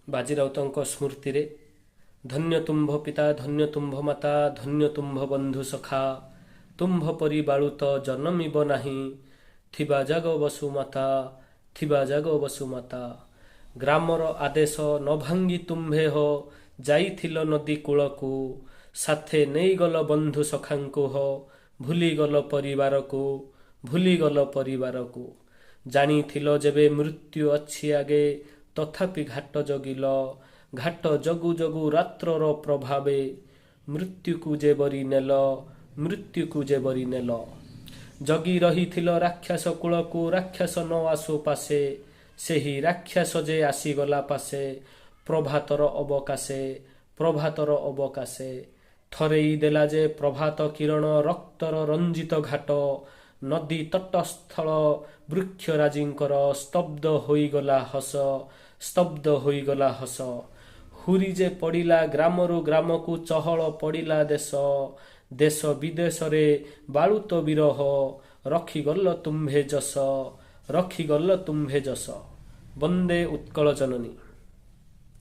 ବାଜି ରାଉତଙ୍କ ସ୍ମୃତିରେ। ଧନ୍ୟ ତୁମ୍ଭ ପିତା, ଧନ୍ୟ ତୁମ୍ଭ ମାତା, ଧନ୍ୟ ତୁମ୍ଭ ବନ୍ଧୁ ସଖା, ତୁମ୍ଭ ପରି ବାଳୁତ ଜନମିବ ନାହିଁ, ଥିବା ଜାଗ ବସୁମାତା, ଥିବା ଜାଗ ବସୁମାତା। ଗ୍ରାମର ଆଦେଶ ନ ଭାଙ୍ଗି ତୁମ୍ଭେ ହୋ ଯାଇଥିଲ ନଦୀ କୂଳକୁ, ସାଥେ ନେଇଗଲ ବନ୍ଧୁ ସଖାଙ୍କୁ ହୋ, ଭୁଲିଗଲ ପରିବାରକୁ, ଭୁଲିଗଲ ପରିବାରକୁ। ଜାଣିଥିଲ ଯେବେ ମୃତ୍ୟୁ ଅଛି ଆଗେ, ତଥାପି ଘାଟ ଜଗିଲ, ଘାଟ ଜଗୁ ଜଗୁ ରାତ୍ରର ପ୍ରଭାବେ ମୃତ୍ୟୁକୁ ଯେ ବରି ନେଲ, ମୃତ୍ୟୁକୁ ଯେ ବରି ନେଲ। ଜଗି ରହିଥିଲ ରାକ୍ଷସ କୂଳକୁ, ରାକ୍ଷସ ନ ଆସୁ ପାଶେ, ସେହି ରାକ୍ଷସ ଯେ ଆସିଗଲା ପାଶେ, ପ୍ରଭାତର ଅବକାଶେ, ପ୍ରଭାତର ଅବକାଶେ। ଥରେଇ ଦେଲା ଯେ ପ୍ରଭାତ କିରଣ ରକ୍ତର ରଞ୍ଜିତ ଘାଟ, ନଦୀ ତଟସ୍ଥଳ ବୃକ୍ଷରାଜିଙ୍କର ସ୍ତବ୍ଧ ହୋଇଗଲା ହସ, ସ୍ତବ୍ଧ ହୋଇଗଲା ହସ। ହୁରି ଯେ ପଡ଼ିଲା ଗ୍ରାମରୁ ଗ୍ରାମକୁ, ଚହଳ ପଡ଼ିଲା ଦେଶ, ଦେଶ ବିଦେଶରେ ବାଳୁତ ବିରହ, ରଖିଗଲ ତୁମ୍ଭେ ଯଶ, ରଖିଗଲ ତୁମ୍ଭେ ଯଶ। ବନ୍ଦେ ଉତ୍କଳ ଜନନୀ।